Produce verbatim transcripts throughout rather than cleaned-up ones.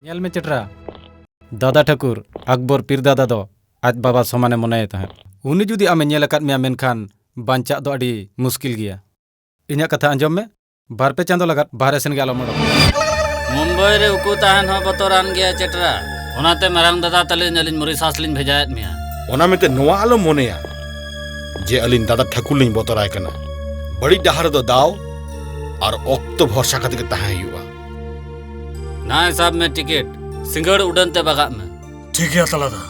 ᱧᱮᱞ ᱢᱮ ᱪᱮᱴᱨᱟ, ᱫᱟᱫᱟ ᱴᱷᱟᱹᱠᱩᱨ, ᱟᱠᱵᱚᱨ ᱯᱤᱨ ᱫᱟᱫᱟ ᱫᱚ ᱟᱡ ᱵᱟᱵᱟ ᱥᱚᱢᱟᱱᱮ ᱢᱚᱱᱮᱭᱮ ᱛᱟᱦᱮᱸᱫ᱾ ᱩᱱᱤ ᱡᱩᱫᱤ ᱟᱢᱮ ᱧᱮᱞ ᱟᱠᱟᱫ ᱢᱮᱭᱟ, ᱢᱮᱱᱠᱷᱟᱱ ᱵᱟᱧᱪᱟᱜ ᱫᱚ ᱟᱹᱰᱤ ᱢᱩᱥᱠᱤᱞ ᱜᱮᱭᱟ᱾ ᱤᱧᱟᱹᱜ ᱠᱟᱛᱷᱟ ᱟᱸᱡᱚᱢ ᱢᱮ, ᱵᱟᱨ ᱯᱮ ᱪᱟᱸᱫᱚ ᱞᱟᱜᱟᱫ ᱵᱟᱦᱨᱮ ᱥᱮᱱ ᱜᱮ ᱟᱞᱚᱢ ᱚᱰᱚᱠ᱾ ᱢᱩᱢᱵᱟᱭ ᱨᱮ ᱩᱠᱩ ᱛᱟᱦᱮᱱ ᱦᱚᱸ ᱵᱚᱛᱚᱨᱟᱱ ᱜᱮᱭᱟ ᱪᱮᱴᱨᱟ, ᱚᱱᱟᱛᱮ ᱢᱟᱨᱟᱝ ᱫᱟᱫᱟ ᱛᱟᱹᱞᱤᱧ ᱟᱹᱞᱤᱧ ᱢᱚᱨᱤᱥᱟᱥ ᱞᱤᱧ ᱵᱷᱮᱡᱟᱭᱮᱫ ᱢᱮᱭᱟ᱾ ᱚᱱᱟ ᱢᱮᱱᱛᱮ ᱱᱚᱣᱟ ᱟᱞᱚᱢ ᱢᱚᱱᱮᱭᱟ ᱡᱮ ᱟᱹᱞᱤᱧ ᱫᱟᱫᱟ ᱴᱷᱟᱹᱠᱩᱨ ᱞᱤᱧ ᱵᱚᱛᱚᱨᱟᱭ ᱠᱟᱱᱟ᱾ ᱵᱟᱹᱲᱤᱡ ᱰᱟᱦᱟᱨ ᱨᱮᱫᱚ ᱫᱟᱣ ᱟᱨ ᱚᱠᱛᱚ ᱵᱷᱚᱨᱥᱟ ᱠᱟᱛᱮ ᱜᱮ ᱛᱟᱦᱮᱸ ᱦᱩᱭᱩᱜᱼᱟ᱾ ᱱᱟᱭ ᱥᱟᱵ ᱢᱮ ᱴᱤᱠᱤᱴ, ᱥᱤᱸᱜᱟᱹᱲ ᱩᱰᱟᱹᱱ ᱛᱮ ᱵᱟᱜᱟᱜ ᱢᱮ᱾ ᱴᱷᱤᱠ ᱜᱮᱭᱟ ᱛᱟᱞᱟᱫᱟ᱾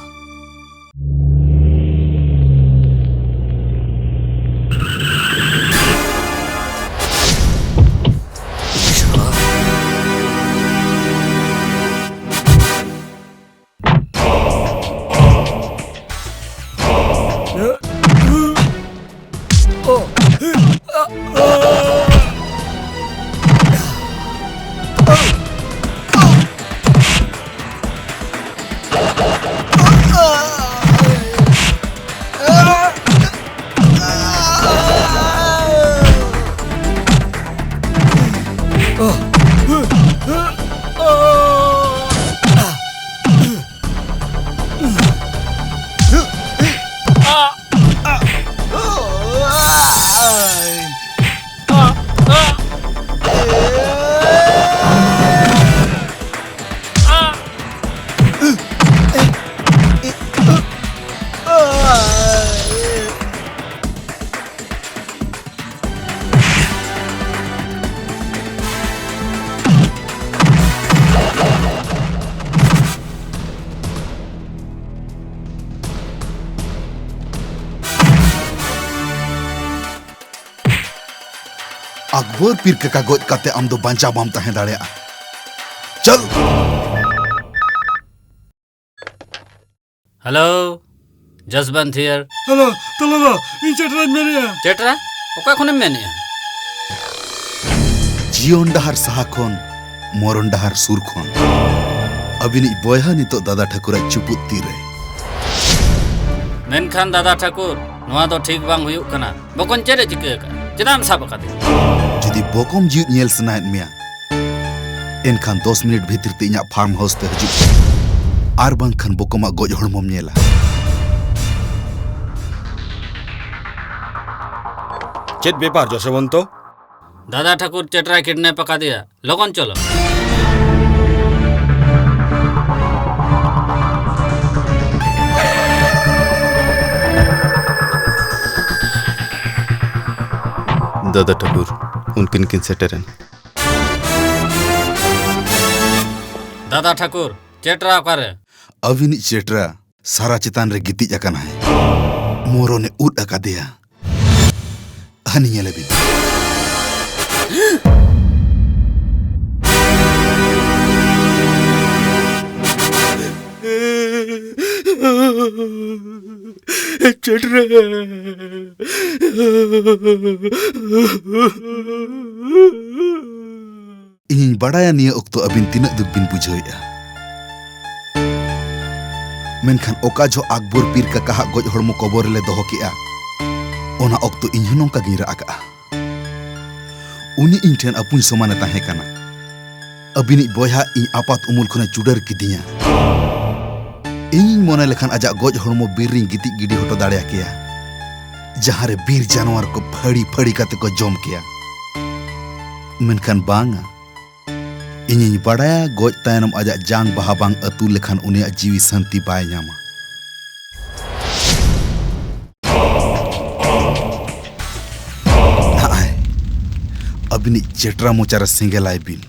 ᱟᱠᱵᱚᱨ ᱯᱤᱨ ᱠᱟᱠᱟ ᱜᱚᱡ ᱠᱟᱛᱮ ᱟᱢ ᱫᱚ ᱵᱟᱧᱪᱟᱣ ᱵᱟᱢ ᱛᱟᱦᱮᱸ ᱫᱟᱲᱮᱭᱟᱜᱼᱟ᱾ ᱪᱚᱞ! Hello, Jaswant here. ᱦᱮᱞᱳ, ᱛᱟᱞᱟᱫᱟ, ᱤᱧ ᱪᱮᱴᱨᱟᱧ ᱢᱮᱱᱮᱫᱼᱟ᱾ ᱪᱮᱴᱨᱟ? ᱚᱠᱟ ᱠᱷᱚᱱᱮᱢ ᱢᱮᱱᱮᱫᱼᱟ? ᱡᱤᱭᱚᱱ ᱰᱟᱦᱟᱨ ᱥᱟᱦᱟ ᱠᱷᱚᱱ, ᱢᱚᱨᱚᱱ ᱰᱟᱦᱟᱨ ᱥᱩᱨ ᱠᱷᱚᱱ᱾ ᱟᱹᱵᱤᱱᱤᱡ ᱵᱚᱭᱦᱟ ᱱᱤᱛᱚᱜ ᱫᱟᱫᱟ ᱴᱷᱟᱹᱠᱩᱨᱟᱜ ᱪᱩᱯᱩᱫ ᱛᱤᱨᱮ᱾ ᱢᱮᱱᱠᱷᱟᱱ ᱫᱟᱫᱟ ᱴᱷᱟᱹᱠᱩᱨ, ᱱᱚᱣᱟ ᱫᱚ ᱴᱷᱤᱠ ᱵᱟᱝ ᱦᱩᱭᱩᱜ ᱠᱟᱱᱟ᱾ ᱵᱚᱠᱚᱧ ᱪᱮᱫ ᱮ ᱪᱤᱠᱟᱹ ᱟᱠᱟᱫᱼᱟ? ᱪᱮᱫᱟᱜ ᱮᱢ ᱥᱟᱵ ᱟᱠᱟᱫᱮᱭᱟ? ᱡᱩᱫᱤ ᱵᱚᱠᱚᱢ ᱡᱤᱣᱤᱫ ᱧᱮᱞ ᱥᱟᱱᱟᱭᱮᱫ ᱢᱮᱭᱟ, ᱮᱱᱠᱷᱟᱱ ᱫᱚᱥ ᱢᱤᱱᱤᱴ ᱵᱷᱤᱛᱤᱨ ᱛᱮ ᱤᱧᱟᱜ ᱯᱷᱟᱨᱢ ᱦᱟᱣᱩᱥ ᱛᱮ ᱦᱤᱡᱩᱜ ᱢᱮ, ᱟᱨ ᱵᱟᱝᱠᱷᱟᱱ ᱵᱚᱠᱚᱢᱟᱜ ᱜᱚᱡ ᱦᱚᱲᱢᱚᱢ ᱧᱮᱞᱟ᱾ ᱪᱮᱫ ᱵᱮᱯᱟᱨ ᱡᱚᱥᱵᱚᱱᱛᱚ? ᱫᱟᱫᱟ ᱴᱷᱟᱠᱩᱨ ᱪᱮᱴᱨᱟᱭ ᱠᱤᱰᱱᱮᱯ ᱟᱠᱟᱫᱮᱭᱟ, ᱞᱚᱜᱚᱱ ᱪᱚᱞᱚ᱾ ᱫᱟᱫᱟ ᱴᱷᱟᱠᱩᱨ, ᱩᱱᱠᱤᱱ ᱠᱤᱱ ᱥᱮᱴᱮᱨᱮᱱ᱾ ᱫᱟᱫᱟ ᱴᱷᱟᱠᱩᱨ, ᱪᱮᱴᱨᱟ ᱚᱠᱟᱨᱮ? ᱟᱹᱵᱤᱱᱤᱡ ᱪᱮᱴᱨᱟ ᱥᱟᱨᱟ ᱪᱮᱛᱟᱱ ᱨᱮ ᱜᱤᱛᱤᱡ ᱟᱠᱟᱱᱟᱭ᱾ ᱢᱚᱨᱚᱱᱮ ᱩᱫ ᱟᱠᱟᱫᱮᱭᱟ᱾ ᱦᱟᱹᱱᱤ ᱧᱮᱞᱮ ᱵᱤᱱ᱾ ᱪᱮᱴᱨᱟ᱾ ᱤᱧᱤᱧ ᱵᱟᱰᱟᱭᱟ ᱱᱤᱭᱟᱹ ᱚᱠᱛᱚ ᱟᱹᱵᱤᱱ ᱛᱤᱱᱟᱹᱜ ᱫᱩᱠ ᱵᱤᱱ ᱵᱩᱡᱷᱟᱹᱣᱮᱫᱼᱟ᱾ ᱢᱮᱱᱠᱷᱟᱱ ᱚᱠᱟ ᱡᱚᱦᱚᱜ ᱟᱠᱵᱚᱨ ᱯᱤᱨ ᱠᱟᱠᱟᱦᱟᱜ ᱜᱚᱡ ᱦᱚᱲᱢᱚ ᱠᱚᱵᱚᱨ ᱨᱮᱞᱮ ᱫᱚᱦᱚ ᱠᱮᱫᱼᱟ, ᱚᱱᱟ ᱚᱠᱛᱚ ᱤᱧ ᱦᱚᱸ ᱱᱚᱝᱠᱟ ᱜᱤᱧ ᱨᱟᱜ ᱟᱠᱟᱜᱼᱟ᱾ ᱩᱱᱤ ᱤᱧ ᱴᱷᱮᱱ ᱟᱹᱯᱩᱧ ᱥᱚᱢᱟᱱᱮ ᱛᱟᱦᱮᱸ ᱠᱟᱱᱟ᱾ ᱟᱹᱵᱤᱱᱤᱡ ᱵᱚᱭᱦᱟ ᱤᱧ ᱟᱯᱟᱛ ᱩᱢᱩᱞ ᱠᱷᱚᱱᱮ ᱪᱩᱰᱟᱹᱨ ᱠᱤᱫᱤᱧᱟ᱾ ᱤᱧᱤᱧ ᱢᱚᱱᱮ ᱞᱮᱠᱷᱟᱱ ᱟᱡᱟᱜ ᱜᱚᱡ ᱦᱚᱲᱢᱚ ᱵᱤᱨ ᱨᱤᱧ ᱜᱤᱛᱤᱡ ᱜᱤᱰᱤ ᱦᱚᱴᱚ ᱫᱟᱲᱮᱭᱟ ᱠᱮᱭᱟ, ᱡᱟᱦᱟᱸ ᱨᱮ ᱵᱤᱨ ᱡᱟᱱᱣᱟᱨ ᱠᱚ ᱯᱷᱟᱹᱲᱤ ᱯᱷᱟᱹᱲᱤ ᱠᱟᱛᱮ ᱠᱚ ᱡᱚᱢ ᱠᱮᱭᱟ᱾ ᱢᱮᱱᱠᱷᱟᱱ ᱵᱟᱝᱟ, ᱤᱧᱤᱧ ᱵᱟᱰᱟᱭᱟ ᱜᱚᱡ ᱛᱟᱭᱱᱚᱢ ᱟᱡᱟᱜ ᱡᱟᱝ ᱵᱟᱦᱟ ᱵᱟᱝ ᱟᱹᱛᱩ ᱞᱮᱠᱷᱟᱱ ᱩᱱᱤᱭᱟᱜ ᱡᱤᱣᱤ ᱥᱟᱹᱱᱛᱤ ᱵᱟᱭ ᱧᱟᱢᱟ᱾ ᱱᱟᱜᱼᱟᱭ, ᱟᱹᱵᱤᱱᱤᱡ ᱪᱮᱴᱨᱟ ᱢᱚᱪᱟᱨᱮ ᱥᱮᱸᱜᱮᱞᱟᱭ ᱵᱤᱱ᱾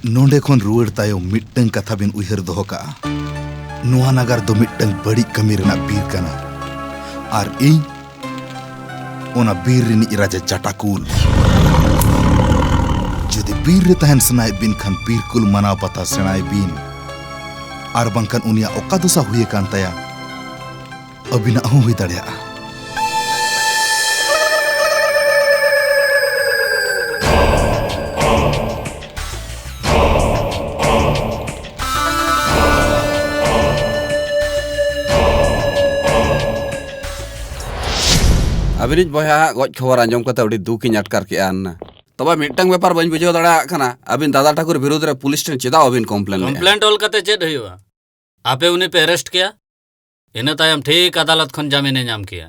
ᱱᱚᱸᱰᱮ ᱠᱷᱚᱱ ᱨᱩᱣᱟᱹᱲ ᱛᱟᱭᱚᱢ ᱢᱤᱫᱴᱟᱝ ᱠᱟᱛᱷᱟ ᱵᱤᱱ ᱩᱭᱦᱟᱹᱨ ᱫᱚᱦᱚ ᱠᱟᱜᱼᱟ, ᱱᱚᱣᱟ ᱱᱟᱜᱟᱨ ᱫᱚ ᱢᱤᱫᱴᱟᱝ ᱵᱟᱹᱲᱤᱡ ᱠᱟᱹᱢᱤ ᱨᱮᱱᱟᱜ ᱵᱤᱨ ᱠᱟᱱᱟ, ᱟᱨ ᱤᱧ ᱚᱱᱟ ᱵᱤᱨ ᱨᱤᱱᱤᱡ ᱨᱟᱡᱟ ᱡᱟᱴᱟᱠᱩᱞ᱾ ᱡᱩᱫᱤ ᱵᱤᱨ ᱨᱮ ᱛᱟᱦᱮᱱ ᱥᱟᱱᱟᱭᱮᱫ ᱵᱤᱱ ᱠᱷᱟᱱ ᱵᱤᱨ ᱠᱩᱞ ᱢᱟᱱᱟᱣ ᱵᱟᱛᱟᱣ ᱥᱮᱬᱟᱭ ᱵᱤᱱ, ᱟᱨ ᱵᱟᱝᱠᱷᱟᱱ ᱩᱱᱤᱭᱟᱜ ᱚᱠᱟ ᱫᱚᱥᱟ ᱦᱩᱭ ᱟᱠᱟᱱ ᱛᱟᱭᱟ, ᱟᱹᱵᱤᱱᱟᱜ ᱦᱚᱸ ᱦᱩᱭ ᱫᱟᱲᱮᱭᱟᱜᱼᱟ᱾ ᱟᱹᱵᱤᱱᱤᱡ ᱵᱚᱭᱦᱟ ᱦᱟᱜ ᱜᱚᱡ ᱠᱷᱚᱵᱚᱨ ᱟᱸᱡᱚᱢ ᱠᱟᱛᱮ ᱟᱹᱰᱤ ᱫᱩᱠ ᱤᱧ ᱟᱴᱠᱟᱨ ᱠᱮᱜᱼᱟ, ᱟᱱᱱᱟ᱾ ᱛᱚᱵᱮ ᱢᱤᱫᱴᱟᱝ ᱵᱮᱯᱟᱨ ᱵᱟᱹᱧ ᱵᱩᱡᱷᱟᱹᱣ ᱫᱟᱲᱮᱭᱟᱜ ᱠᱟᱱᱟ, ᱟᱹᱵᱤᱱ ᱫᱟᱫᱟ ᱴᱷᱟᱹᱠᱩᱨ ᱵᱤᱨᱩᱫᱷ ᱨᱮ ᱯᱩᱞᱤᱥ ᱴᱷᱮᱱ ᱪᱮᱫᱟᱜ ᱵᱟᱹᱵᱤᱱ ᱠᱚᱢᱯᱞᱮᱱ ᱞᱮᱫᱼᱟ? ᱠᱚᱢᱯᱞᱮᱱ ᱚᱞ ᱠᱟᱛᱮ ᱪᱮᱫ ᱦᱩᱭᱩᱜᱼᱟ? ᱟᱯᱮ ᱩᱱᱤ ᱯᱮ ᱟᱨᱮᱥᱴ ᱠᱮᱭᱟ, ᱤᱱᱟᱹ ᱛᱟᱭᱚᱢ ᱴᱷᱤᱠ ᱟᱫᱟᱞᱚᱛ ᱠᱷᱚᱱ ᱡᱟᱢᱤᱱᱮ ᱧᱟᱢ ᱠᱮᱭᱟ᱾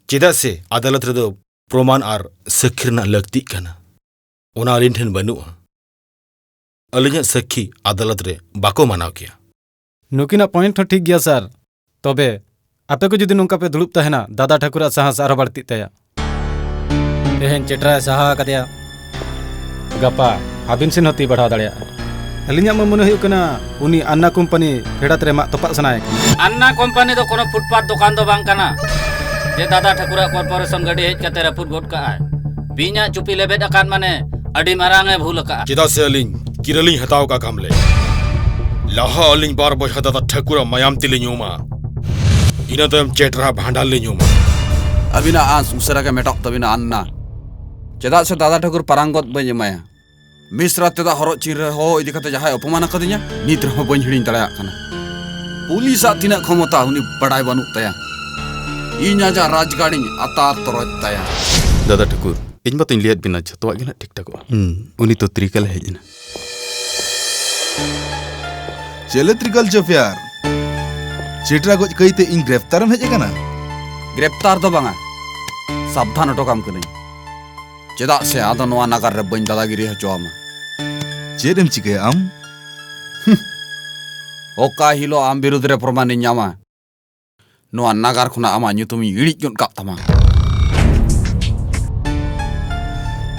ᱪᱮᱫᱟᱜ ᱥᱮ ᱟᱫᱟᱞᱚᱛ ᱨᱮᱫᱚ ᱯᱨᱚᱢᱟᱱ ᱟᱨ ᱥᱟᱹᱠᱷᱤ ᱨᱮᱱᱟᱜ ᱞᱟᱹᱠᱛᱤᱜ ᱠᱟᱱᱟ, ᱚᱱᱟ ᱟᱹᱞᱤᱧ ᱴᱷᱮᱱ ᱵᱟᱹᱱᱩᱜᱼᱟ᱾ ᱟᱹᱞᱤᱧᱟᱜ ᱥᱟᱹᱠᱷᱤ ᱟᱫᱟᱞᱚᱛ ᱨᱮ ᱵᱟᱠᱚ ᱢᱟᱱᱟᱣ ᱠᱮᱭᱟ᱾ ᱱᱩᱠᱤᱱᱟᱜ ᱯᱚᱭᱮᱱᱴ ᱦᱚᱸ ᱴᱷᱤᱠ ᱜᱮᱭᱟ, ᱥᱟᱨ᱾ ᱛᱚᱵᱮ ᱟᱯᱮ ᱠᱚ ᱡᱩᱫᱤ ᱱᱚᱝᱠᱟ ᱯᱮ ᱫᱩᱲᱩᱵ ᱛᱟᱦᱮᱱᱟ, ᱫᱟᱫᱟ ᱴᱷᱟᱹᱠᱩᱨᱟᱜ ᱥᱟᱦᱟᱥ ᱟᱨᱦᱚᱸ ᱵᱟᱹᱲᱛᱤᱜ ᱛᱟᱭᱟ᱾ ᱛᱮᱦᱮᱧ ᱪᱮᱴᱨᱟᱭ ᱥᱟᱦᱟ ᱟᱠᱟᱫᱮᱭᱟ, ᱜᱟᱯᱟ ᱟᱹᱵᱤᱱ ᱥᱮᱱ ᱦᱚᱸ ᱛᱤ ᱵᱟᱲᱦᱟᱣ ᱫᱟᱲᱮᱭᱟᱜᱼᱟ᱾ ᱟᱹᱞᱤᱧᱟᱜ ᱢᱟ ᱢᱚᱱᱮ ᱦᱩᱭᱩᱜ ᱠᱟᱱᱟ, ᱩᱱᱤ ᱟᱱᱱᱟ ᱠᱳᱢᱯᱟᱱᱤ ᱯᱷᱮᱰᱟᱛ ᱨᱮ ᱢᱟᱜ ᱛᱚᱯᱟᱜ ᱥᱟᱱᱟᱭᱮ ᱠᱟᱱᱟ᱾ ᱟᱱᱱᱟ ᱠᱳᱢᱯᱟᱱᱤ ᱫᱚ ᱠᱳᱱᱳ ᱯᱷᱩᱴᱯᱟᱛ ᱫᱚᱠᱟᱱ ᱫᱚ ᱵᱟᱝ ᱠᱟᱱᱟ, ᱡᱮ ᱫᱟᱫᱟ ᱴᱷᱟᱹᱠᱩᱨᱟᱜ ᱠᱚᱨᱯᱳᱨᱮᱥᱚᱱ ᱜᱟᱹᱰᱤ ᱦᱮᱡ ᱠᱟᱛᱮ ᱨᱟᱹᱯᱩᱫ ᱜᱚᱫ ᱠᱟᱜᱼᱟᱭ᱾ ᱵᱤᱧᱟᱜ ᱪᱩᱯᱤ ᱞᱮᱵᱮᱫ ᱟᱠᱟᱫ ᱢᱟᱱᱮ ᱟᱹᱰᱤ ᱢᱟᱨᱟᱝ ᱮ ᱵᱷᱩᱞ ᱟᱠᱟᱫᱼᱟ᱾ ᱪᱮᱫᱟᱜ ᱥᱮ ᱟᱹᱞᱤᱧ ᱠᱤᱨᱟᱹ ᱞᱤᱧ ᱦᱟᱛᱟᱣ ᱠᱟᱜ ᱠᱟᱢᱞᱮ᱾ ᱞᱟᱦᱟ ᱟᱹᱞᱤᱧ ᱵᱟᱨ ᱵᱚᱭᱦᱟ ᱫᱟᱫᱟ ᱴᱷᱟᱹᱠᱩᱨᱟᱜ ᱢᱟᱭᱟᱢ ᱛᱮᱞᱤᱧ ᱧᱩᱢᱟ, ᱤᱱᱟᱹ ᱛᱟᱭᱚᱢ ᱪᱮᱴᱨᱟ ᱵᱷᱟᱸᱰᱟᱱ ᱞᱤᱧ ᱧᱩᱢᱟ᱾ ᱟᱹᱵᱤᱱᱟᱜ ᱟᱸᱥ ᱩᱥᱟᱹᱨᱟ ᱜᱮ ᱢᱮᱴᱟᱜ ᱛᱟᱹᱵᱤᱱᱟ, ᱟᱱᱱᱟ᱾ ᱪᱮᱫᱟᱜ ᱥᱮ ᱫᱟᱫᱟ ᱴᱷᱟᱹᱠᱩᱨ ᱯᱟᱨᱟᱝᱜᱚᱛ ᱵᱟᱹᱧ ᱮᱢᱟᱭᱟ᱾ ᱢᱤᱥᱨᱟ ᱛᱮᱫᱟᱜ ᱦᱚᱨᱚᱜ ᱪᱤᱱ ᱨᱮ ᱦᱚᱦᱚ ᱤᱫᱤ ᱠᱟᱛᱮ ᱡᱟᱦᱟᱸᱭ ᱚᱯᱚᱢᱟᱱ ᱟᱠᱟᱫᱤᱧᱟ, ᱱᱤᱛ ᱨᱮᱦᱚᱸ ᱵᱟᱹᱧ ᱦᱤᱲᱤᱧ ᱫᱟᱲᱮᱭᱟᱜ ᱠᱟᱱᱟ᱾ ᱯᱩᱞᱤᱥᱟᱜ ᱛᱤᱱᱟᱹᱜ ᱠᱷᱚᱢᱚᱛᱟ ᱩᱱᱤ ᱵᱟᱰᱟᱭ ᱵᱟᱹᱱᱩᱜ ᱛᱟᱭᱟ᱾ ᱤᱧ ᱟᱡᱟᱜ ᱨᱟᱡᱽᱜᱟᱲᱤᱧ ᱟᱛᱟᱨ ᱛᱚᱨᱚᱡ ᱛᱟᱭᱟ᱾ ᱫᱟᱫᱟ ᱴᱷᱟᱹᱠᱩᱨ, ᱤᱧ ᱢᱟᱛᱚᱧ ᱞᱟᱹᱭᱟᱫ ᱵᱤᱱᱟ ᱡᱷᱚᱛᱚᱣᱟᱜ ᱜᱮ ᱱᱟᱜ ᱴᱷᱤᱠ ᱴᱷᱟᱠᱚᱜᱼᱟ᱾ ᱦᱩᱸ᱾ ᱩᱱᱤ ᱛᱚ ᱛᱨᱤᱠᱟᱞ ᱦᱮᱡ ᱮᱱᱟ᱾ ᱪᱮᱞᱮ ᱛᱨᱤᱠᱟᱞ ᱪᱚᱯᱮᱭᱟᱨ? ᱪᱮᱴᱨᱟ ᱜᱚᱡ ᱠᱟᱹᱭᱛᱮ ᱤᱧ ᱜᱨᱮᱯᱛᱟᱨᱮᱢ ᱦᱮᱡ ᱟᱠᱟᱱᱟ? ᱜᱨᱮᱯᱛᱟᱨ ᱫᱚ ᱵᱟᱝᱟ, ᱥᱟᱵᱫᱷᱟᱱ ᱦᱚᱴᱚ ᱠᱟᱢ ᱠᱟᱹᱱᱟᱹᱧ᱾ ᱪᱮᱫᱟᱜ ᱥᱮ ᱟᱫᱚ ᱱᱚᱣᱟ ᱱᱟᱜᱟᱨ ᱨᱮ ᱵᱟᱹᱧ ᱫᱟᱫᱟᱜᱤᱨᱤ ᱦᱚᱪᱚ ᱟᱢᱟ᱾ ᱪᱮᱫ ᱮᱢ ᱪᱤᱠᱟᱹᱭᱟ ᱟᱢ? ᱚᱠᱟ ᱦᱤᱞᱳᱜ ᱟᱢ ᱵᱤᱨᱩᱫᱷ ᱨᱮ ᱯᱨᱚᱢᱟᱱᱤᱧ ᱧᱟᱢᱟ, ᱱᱚᱣᱟ ᱱᱟᱜᱟᱨ ᱠᱷᱚᱱᱟᱜ ᱟᱢᱟᱜ ᱧᱩᱛᱩᱢᱤᱧ ᱤᱲᱤᱡ ᱜᱚᱫ ᱠᱟᱜ ᱛᱟᱢᱟ᱾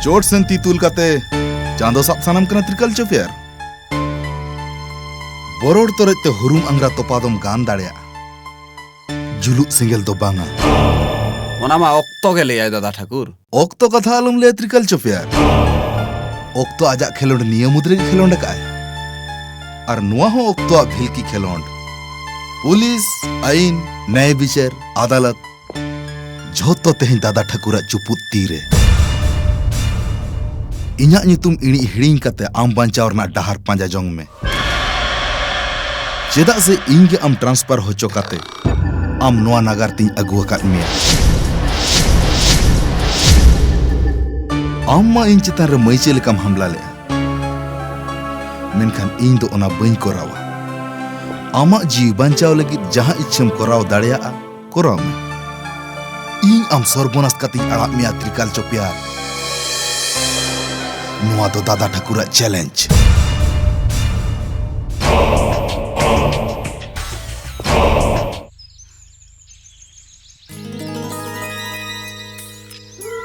ᱪᱚᱴ ᱥᱮᱱ ᱛᱤ ᱛᱩᱞ ᱠᱟᱛᱮ ᱪᱟᱸᱫᱚ ᱥᱟᱵ ᱥᱟᱱᱟᱢ ᱠᱟᱱᱟ ᱛᱨᱤᱠᱟᱞ ᱪᱚᱯᱮᱭᱟᱨ? ᱵᱚᱨᱚᱲ ᱛᱚᱨᱚᱡ ᱛᱮ ᱦᱩᱨᱩᱢ ᱟᱝᱜᱽᱨᱟ ᱛᱚᱯᱟ ᱫᱚᱢ ᱜᱟᱱ ᱫᱟᱲᱮᱭᱟᱜᱼᱟ, ᱡᱩᱞᱩᱜ ᱥᱮᱸᱜᱮᱞ ᱫᱚ ᱵᱟᱝᱟ᱾ ᱚᱱᱟ ᱢᱟ ᱚᱠᱛᱚ ᱜᱮ ᱞᱟᱹᱭᱟᱭ, ᱫᱟᱫᱟ ᱴᱷᱟᱹᱠᱩᱨ᱾ ᱚᱠᱛᱚ ᱠᱟᱛᱷᱟ ᱟᱞᱚᱢ ᱞᱟᱹᱭᱟ ᱛᱨᱤᱠᱟᱞ ᱪᱚᱯᱮᱭᱟᱨ᱾ ᱚᱠᱛᱚ ᱟᱡᱟᱜ ᱠᱷᱮᱞᱳᱸᱰ ᱱᱤᱭᱟᱹ ᱢᱩᱫᱽ ᱨᱮᱜᱮ ᱠᱷᱮᱞᱳᱸᱰ ᱟᱠᱟᱫᱼᱟᱭ᱾ ᱟᱨ ᱱᱚᱣᱟ ᱦᱚᱸ ᱚᱠᱛᱚᱣᱟᱜ ᱵᱷᱤᱞᱠᱤ ᱠᱷᱮᱞᱳᱸᱰ᱾ ᱯᱩᱞᱤᱥ, ᱟᱹᱭᱤᱱ, ᱱᱟᱭ ᱵᱤᱪᱟᱹᱨ, ᱟᱫᱟᱞᱚᱛ, ᱡᱷᱚᱛᱚ ᱛᱮᱦᱮᱧ ᱫᱟᱫᱟ ᱴᱷᱟᱹᱠᱩᱨᱟᱜ ᱪᱩᱯᱩᱫ ᱛᱤ ᱨᱮ᱾ ᱤᱧᱟᱜ ᱧᱩᱛᱩᱢ ᱤᱲᱤᱡ ᱦᱤᱲᱤᱧ ᱠᱟᱛᱮ ᱟᱢ ᱵᱟᱧᱪᱟᱣ ᱨᱮᱱᱟᱜ ᱰᱟᱦᱟᱨ ᱯᱟᱸᱡᱟ ᱡᱚᱝ ᱢᱮ᱾ ᱪᱮᱫᱟᱜ ᱥᱮ ᱤᱧ ᱜᱮ ᱟᱢ ᱴᱨᱟᱱᱥᱯᱷᱟᱨ ᱦᱚᱪᱚ ᱠᱟᱛᱮ ᱟᱢ ᱱᱚᱣᱟ ᱱᱟᱜᱟᱨ ᱛᱤᱧ ᱟᱹᱜᱩ ᱟᱠᱟᱫ ᱢᱮᱭᱟ᱾ ᱟᱢ ᱢᱟ ᱤᱧ ᱪᱮᱛᱟᱱ ᱨᱮ ᱢᱟᱹᱭᱪᱟᱹ ᱞᱮᱠᱟᱢ ᱦᱟᱢᱞᱟ ᱞᱮᱫᱼᱟ, ᱢᱮᱱᱠᱷᱟᱱ ᱤᱧ ᱫᱚ ᱚᱱᱟ ᱵᱟᱹᱧ ᱠᱚᱨᱟᱣᱟ᱾ ᱟᱢᱟᱜ ᱡᱤᱣᱤ ᱵᱟᱧᱪᱟᱣ ᱞᱟᱹᱜᱤᱫ ᱡᱟᱦᱟᱸ ᱤᱪᱪᱷᱟᱹᱢ ᱠᱚᱨᱟᱣ ᱫᱟᱲᱮᱭᱟᱜᱼᱟ, ᱠᱚᱨᱟᱣ ᱢᱮ᱾ ᱤᱧ ᱟᱢ ᱥᱚᱨᱵᱚᱱᱟᱥ ᱠᱟᱛᱮᱧ ᱟᱲᱟᱜ ᱢᱮᱭᱟ, ᱛᱨᱤᱠᱟᱞ ᱪᱚᱯᱮᱭᱟᱨ᱾ ᱱᱚᱣᱟ ᱫᱚ ᱫᱟᱫᱟ ᱴᱷᱟᱹᱠᱩᱨᱟᱜ ᱪᱮᱞᱮᱧᱡᱽ᱾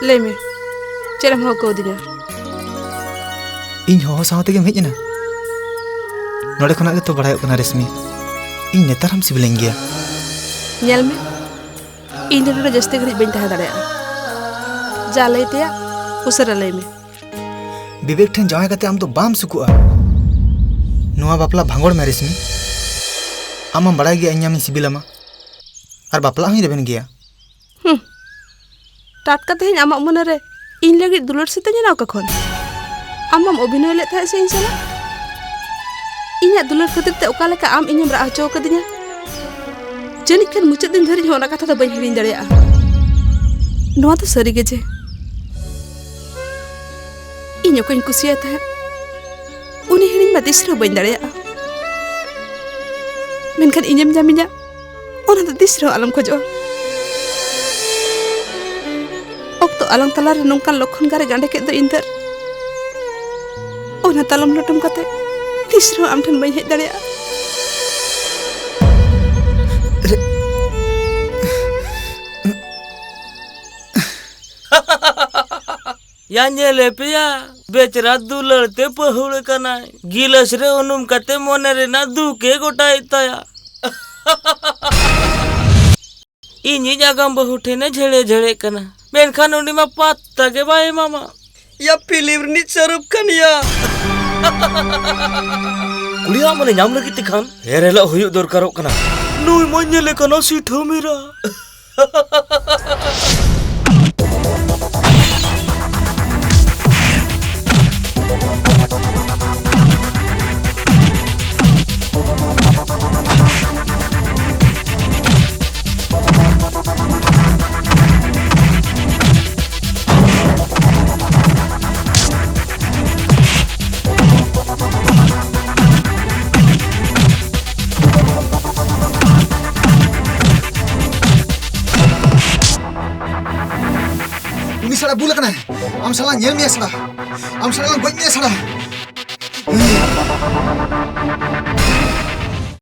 ᱞᱟᱹᱭ ᱢᱮ, ᱪᱮᱫ ᱮᱢ ᱦᱚᱦᱚ ᱠᱟᱣᱫᱤᱧᱟ? ᱤᱧ ᱦᱚᱦᱚ ᱥᱟᱶ ᱛᱮᱜᱮᱢ ᱦᱮᱡ ᱮᱱᱟ? ᱱᱚᱰᱮ ᱠᱷᱚᱱᱟᱜ ᱜᱮᱛᱚ ᱵᱟᱲᱟᱭᱚᱜ ᱠᱟᱱᱟ, ᱨᱮᱥᱢᱤ, ᱤᱧ ᱱᱮᱛᱟᱨ ᱦᱚᱸᱢ ᱥᱤᱵᱤᱞᱤᱧ ᱜᱮᱭᱟ᱾ ᱧᱮᱞ ᱢᱮ, ᱤᱧ ᱫᱚ ᱱᱚᱰᱮ ᱡᱟᱹᱥᱛᱤ ᱜᱷᱟᱹᱲᱤᱡ ᱵᱟᱹᱧ ᱛᱟᱦᱮᱸ ᱫᱟᱲᱮᱭᱟᱜᱼᱟ᱾ ᱡᱟ ᱞᱟᱹᱭ ᱛᱮᱭᱟᱜ, ᱩᱥᱟᱹᱨᱟ ᱞᱟᱹᱭ ᱢᱮ᱾ ᱵᱤᱵᱮᱠ ᱴᱷᱮᱱ ᱡᱟᱶᱟᱭ ᱠᱟᱛᱮ ᱟᱢ ᱫᱚ ᱵᱟᱢ ᱥᱩᱠᱩᱜᱼᱟ᱾ ᱱᱚᱣᱟ ᱵᱟᱯᱞᱟ ᱵᱷᱟᱸᱜᱚᱲ ᱢᱮ, ᱨᱮᱥᱢᱤ᱾ ᱟᱢ ᱢᱟᱢ ᱵᱟᱲᱟᱭ ᱜᱮᱭᱟ ᱤᱧ ᱟᱢᱤᱧ ᱥᱤᱵᱤᱞᱟᱢᱟ, ᱟᱨ ᱵᱟᱯᱞᱟᱜ ᱦᱚᱸᱧ ᱨᱮᱵᱮᱱ ᱜᱮᱭᱟ᱾ ᱦᱩᱸ᱾ ᱴᱟᱴᱠᱟ ᱛᱮᱦᱮᱧ ᱟᱢᱟᱜ ᱢᱚᱱᱮ ᱨᱮ ᱤᱧ ᱞᱟᱹᱜᱤᱫ ᱫᱩᱞᱟᱹᱲ ᱥᱮᱛᱟ ᱧᱮᱞ ᱚᱠᱟ ᱠᱷᱚᱱ? ᱟᱢ ᱢᱟᱢ ᱚᱵᱷᱤᱱᱚᱭ ᱞᱮᱫ ᱛᱟᱦᱮᱸᱫ ᱥᱮ ᱤᱧ ᱥᱟᱞᱟᱜ? ᱤᱧᱟᱹᱜ ᱫᱩᱞᱟᱹᱲ ᱠᱷᱟᱹᱛᱤᱨ ᱛᱮ ᱚᱠᱟ ᱞᱮᱠᱟ ᱟᱢ ᱤᱧᱮᱢ ᱨᱟᱜ ᱦᱚᱪᱚ ᱟᱠᱟᱫᱤᱧᱟ? ᱡᱟᱹᱱᱤᱡ ᱠᱷᱟᱱ ᱢᱩᱪᱟᱹᱫ ᱫᱤᱱ ᱫᱷᱟᱹᱨᱤᱡ ᱦᱚᱸ ᱚᱱᱟ ᱠᱟᱛᱷᱟ ᱫᱚ ᱵᱟᱹᱧ ᱦᱤᱲᱤᱧ ᱫᱟᱲᱮᱭᱟᱜᱼᱟ᱾ ᱱᱚᱣᱟ ᱫᱚ ᱥᱟᱹᱨᱤ ᱜᱮ ᱡᱮ ᱤᱧ ᱚᱠᱚᱭᱤᱧ ᱠᱩᱥᱤᱭᱟᱭ ᱛᱟᱦᱮᱸᱫ, ᱩᱱᱤ ᱦᱤᱲᱤᱧ ᱢᱟ ᱛᱤᱥ ᱨᱮᱦᱚᱸ ᱵᱟᱹᱧ ᱫᱟᱲᱮᱭᱟᱜᱼᱟ᱾ ᱢᱮᱱᱠᱷᱟᱱ ᱤᱧᱮᱢ ᱧᱟᱢᱤᱧᱟ, ᱚᱱᱟ ᱫᱚ ᱛᱤᱥ ᱨᱮᱦᱚᱸ ᱟᱞᱚᱢ ᱠᱷᱚᱡᱚᱜᱼᱟ᱾ ᱚᱠᱛᱚ ᱟᱞᱟᱝ ᱛᱟᱞᱟᱨᱮ ᱱᱚᱝᱠᱟᱱ ᱞᱚᱠᱠᱷᱚᱱ ᱜᱟᱨᱮ ᱜᱟᱸᱰᱮ ᱠᱮᱫ ᱫᱚ ᱤᱧ ᱫᱚ, ᱚᱱᱟ ᱛᱟᱞᱚᱢ ᱞᱚᱴᱚᱢ ᱠᱟᱛᱮ ᱛᱤᱥ ᱨᱮᱦᱚᱸ ᱟᱢ ᱴᱷᱮᱱ ᱵᱟᱹᱧ ᱦᱮᱡ ᱫᱟᱲᱮᱭᱟᱜᱼᱟ᱾ ᱭᱟ ᱧᱮᱞᱮ ᱯᱮᱭᱟ, ᱵᱮᱪᱨᱟ ᱫᱩᱞᱟᱹᱲ ᱛᱮ ᱯᱟᱹᱦᱩᱲ ᱠᱟᱱᱟᱭ᱾ ᱜᱤᱞᱟᱹᱥ ᱨᱮ ᱩᱱᱩᱢ ᱠᱟᱛᱮ ᱢᱚᱱᱮ ᱨᱮᱱᱟᱜ ᱫᱩᱠ ᱮ ᱜᱚᱴᱟᱭᱮᱫ ᱛᱟᱭᱟ᱾ ᱤᱧᱤᱡ ᱟᱜᱟᱢ ᱵᱟᱹᱦᱩ ᱴᱷᱮᱱᱮ ᱡᱷᱮᱲᱮ ᱡᱷᱮᱲᱮᱜ ᱠᱟᱱᱟ, ᱢᱮᱱᱠᱷᱟᱱ ᱩᱱᱤ ᱢᱟ ᱯᱟᱛᱛᱟ ᱜᱮ ᱵᱟᱭ ᱮᱢᱟᱢᱟ᱾ ᱭᱟ ᱯᱷᱤᱞᱢ ᱨᱤᱱᱤᱡ ᱥᱟᱦᱨᱩᱠ ᱠᱷᱟᱱ ᱭᱟ᱾ ᱠᱩᱲᱤᱭᱟᱜ ᱢᱚᱱᱮ ᱧᱟᱢ ᱞᱟᱹᱜᱤᱫ ᱛᱮᱠᱷᱟᱱ ᱦᱮᱨ ᱦᱮᱞᱚᱜ ᱦᱩᱭᱩᱜ ᱫᱚᱨᱠᱟᱨᱚᱜ ᱠᱟᱱᱟ᱾ ᱱᱩᱭ ᱢᱟᱧ ᱧᱮᱞᱮ ᱠᱟᱱᱟ ᱥᱤᱴᱷᱟᱹ ᱢᱤᱨᱟ᱾ ᱥᱟᱲᱟ ᱵᱩᱞ ᱟᱠᱟᱱᱟᱭ᱾ ᱟᱢ ᱥᱟᱞᱟ ᱧᱮᱞ ᱢᱮᱭᱟ ᱥᱟᱲᱟ᱾ ᱟᱢ ᱥᱟᱲᱟ ᱞᱟᱝ ᱜᱚᱡ ᱢᱮᱭᱟ ᱥᱟᱲᱟ᱾